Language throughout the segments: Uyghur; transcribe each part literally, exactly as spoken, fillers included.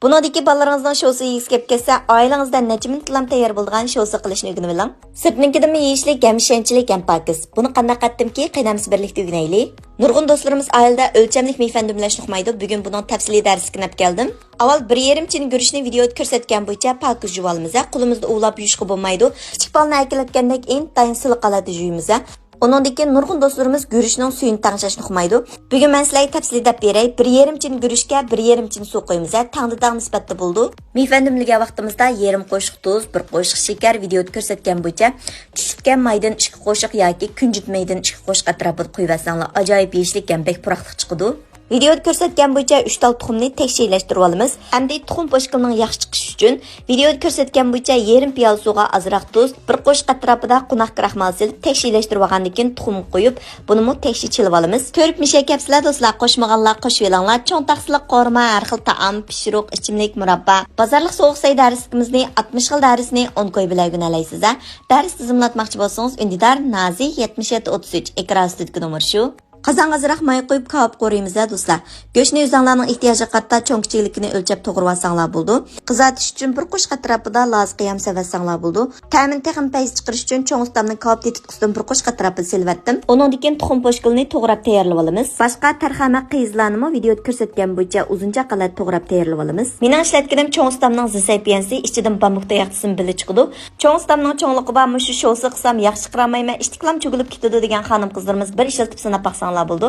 بۇنىڭدىكى بالىلىرىڭىزنىڭ شوۋىسى يېگۈسى كېلىپ كەتسە، ئائىلىڭىزدە نەچچە مىنۇتلام تەييار بولىدىغان شوۋىسى قىلىشنى ئۆگىنىۋېلىڭ. سىرتىنىڭكىدىنمۇ يېيىشلىك، ھەم ئىشەنچلىك، ھەم پاكىز. بۇنى قانداق قاتتىمكى، قېنى ھەممىسى بىرلىكتە ئۆگىنەيلى. نۇرغۇن دوستلىرىمىز ئائىلىدە ئۆلچەملىك مىفەن دۈملەشنى ئۇقمايدۇ. بۈگۈن بۇنىڭ تەپسىلىي دەرسلىكىنى ئەپ كەلدىم. ئاۋۋال بىر يېرىم چىن گۈرۈچنى ۋىدىيودا كۆرسەتكەن بويىچە پاكىز يۇۋالىمىز. قولىمىزدا ئۇۋىلاپ يۇيۇشقا بولمايدۇ. كىچىك بالىنى ئەكېلىۋەتكەندەك ئىنتايىن سىلىق ھالەتتە يۇيىمىز. ئۇنىڭدىن كېيىن نۇرغۇن دوستلىرىمىز گۈرۈچنىڭ سۈيىنى تەڭشەشنى ئۇقمايدۇ. بۈگۈن مەن سىلەرگە تەپسىلىي دەپ بېرەي. بىر يېرىم چىن گۈرۈچكە بىر يېرىم چىن سۇ قۇيىمىز. تەڭدە تەڭ نىسبەتتە بولىدۇ. مىفەن دۈملىگەن ۋاقتىمىزدا يېرىم قوشۇق تۇز، بىر قوشۇق شېكەر، ۋىدىيودا كۆرسەتكەن بويىچە چۈچۈتكەن مايدىن ئىككى قوشۇق ياكى كۈنجۈت مايدىن ئىككى قوشۇق ئەتراپىدا قۇيۇۋەتسەڭلار ئاجايىپ يېيىشلىك ھەم بەك پۇراقلىق چىقىدۇ. ۋىدىيودا كۆرسەتكەن بويىچە ئۈچ تال تۇخۇمنى تەكشى ئېلەشتۈرۈۋالىمىز. ئەمدى تۇخۇم پوشكىلىنىڭ ياخشى چىقىشى ئۈچۈن ۋىدىيودا كۆرسەتكەن بويىچە يېرىم پىيالە سۇغا ئازراق تۇز، بىر قوشۇق ئەتراپىدا قوناق كراخمال سېلىپ تەكشى ئېلەشتۈرۈۋالغاندىن كېيىن تۇخۇمغا قۇيۇپ، بۇنىمۇ تەكشى چىلىۋالىمىز. كۆرۈپ مىشەي كەپسىلە دوستلار، قوشمىغانلار قوشۇۋېلىڭلار. چوڭ تاقسىلىق قورۇما، ھەر خىل تائام، پىشۇرۇق، ئىچىملىك، مۇراببا. بازارلىق سوغۇق سەي دەرسلىكىمىزنى ئاتمىش خىل دەرسنى ئون كوي بىلەن ئۆگىنەلەيسىز. دەرس تىزىملاتماقچى بولسىڭىز، ئۈندىدار نازى يەتمىش يەتتە ئوتتۇز ئۈچ، ئېكران ئۈستىدىكى نومۇر شۇ. قازانغا ئازراق ماي قۇيۇپ كاۋاپ قورۇيمىز ھە دوستلار. گۆشنى ئۆزۈڭلارنىڭ ئېھتىياجىغا قارىتا چوڭ كىچىكلىكىنى ئۆلچەپ توغرىۋالساڭلار بولىدۇ. قىزارتىش ئۈچۈن بىر قوشۇق ئەتراپىدا لازا قىيام سېلىۋەتسەڭلار بولىدۇ. تەمىنى تېخىمۇ پەيزى چىقىرىش ئۈچۈن چوڭ ئۇستامنىڭ كاۋاپ تېتىتقۇسىدىن بىر قوشۇق ئەتراپىدا سېلىۋەتتىم. ئۇنىڭدىن كېيىن تۇخۇم پوشكىلىنى توغراپ تەييارلىۋالىمىز. باشقا تەرخەمە قىيزىلارنىمۇ ۋىدىيودا كۆرسەتكەن بويىچە ئۇزۇنچە قالەت توغراپ تەييارلىۋالىمىز. مېنىڭ ئىشلەتكىنىم چوڭ ئۇستامنىڭ زىسەي پيەنسى، ئىچىدىن بامبۇك تاياقچىسىمۇ بىللە چىقىدۇ. چوڭ ئۇستامنىڭ چوڭلۇقى بار مۇشۇ شوۋىسى قىلسام ياخشى چىقىرالايمەن، ئىشتىكلام چۆگۈلۈپ كېتىدۇ دېگەن خانىم قىزلىرىمىز بىر ئىشلىتىپ سىناپ باقساڭلار بولىدۇ.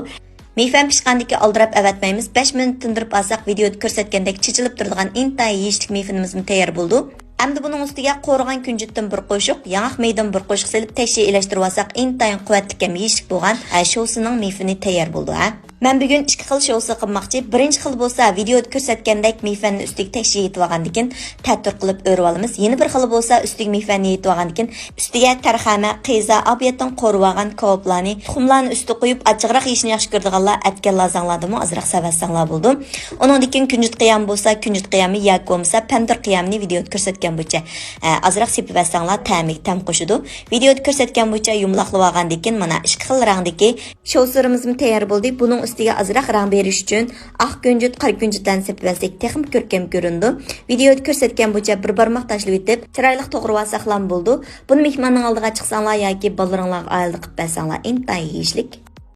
مىفەن پىشقاندىكى ئالدىراپ ئەۋەتمەيمىز. بەش مىنۇت تىندۇرۇپ ئالساق، ۋىدىيودا كۆرسەتكەندەك چېچىلىپ تۇرىدىغان ئىنتايىن يېيىشلىك مىفىنىمىزمۇ تەييار بولىدۇ. ئەمدى بۇنىڭ ئۈستىگە قورۇغان كۈنجۈتتىن بىر قوشۇق، ياڭاق مېيىدىن بىر قوشۇق سېلىپ تەكشى ئېلەشتۈرۈۋالساق، ئىنتايىن قۇۋۋەتلىك ھەم يېيىشلىك بولغان، ئە، شوۋىسىنىڭ مىفىنى تەييار بولىدۇ، ھە. مەن بۈگۈن ئىككى خىل شوۋىسى قىلماقچى. بىرىنچى خىل بولسا ۋىدىيودا كۆرسەتكەندەك مىفەننى ئۈستىگە تەكشى يېيىتىۋالغاندىن كېيىن تەتۈر قىلىپ ئۆرۈۋالىمىز. يەنە بىر خىلى بولسا ئۈستىگە مىفەننى يېيىتىۋالغاندىن كېيىن ئۈستىگە تەرخەمە، قىزا، ئاۋۇ يەردىن قورۇۋالغان كاۋاپلارنى، تۇخۇملارنى ئۈستىگە قويۇپ ئاچچىقراق يېيىشنى ياخشى كۆرىدىغانلار ئەتكەن لازاڭلاردىمۇ ئازراق سېلىۋەتسەڭلار بولىدۇ. ئۇنىڭدىن كېيىن كۈنجۈت قىيامى بولسا كۈنجۈت قىيامى ياكى بولمىسا پەمىدۇر قىيامىنى ۋىدىيودا كۆرسەتكەن بويىچە، ئە، ئازراق سېپىۋەتسەڭلار تەمىگە تەم قوشىدۇ. ۋىدىيودا كۆرسەتكەن بويىچە يۇمىلاقلىۋالغاندىن كېيىن مانا ئىككى خىل رەڭدىكى شوۋىسىلىرىمىزمۇ تەييار بولدى. بۇنىڭ ئۈستىگە ئازراق رەڭ بېرىش ئۈچۈن ئاق كۈنجۈت، قارا كۈنجۈتلەرنى سېپىۋەتسەك تېخىمۇ كۆركەم كۆرۈنىدۇ. ۋىدىيودا كۆرسەتكەن بويىچە بىر بارماق تاشلىۋېتىپ، چىرايلىق توغرىۋالساقلام بولىدۇ. بۇنى مېھماننىڭ ئالدىغا چىقساڭلار ياكى بالىلىرىڭلارغا ئائىلىدە قىلىپ بەرسەڭلار ئىنتايىن يېيىشلىك.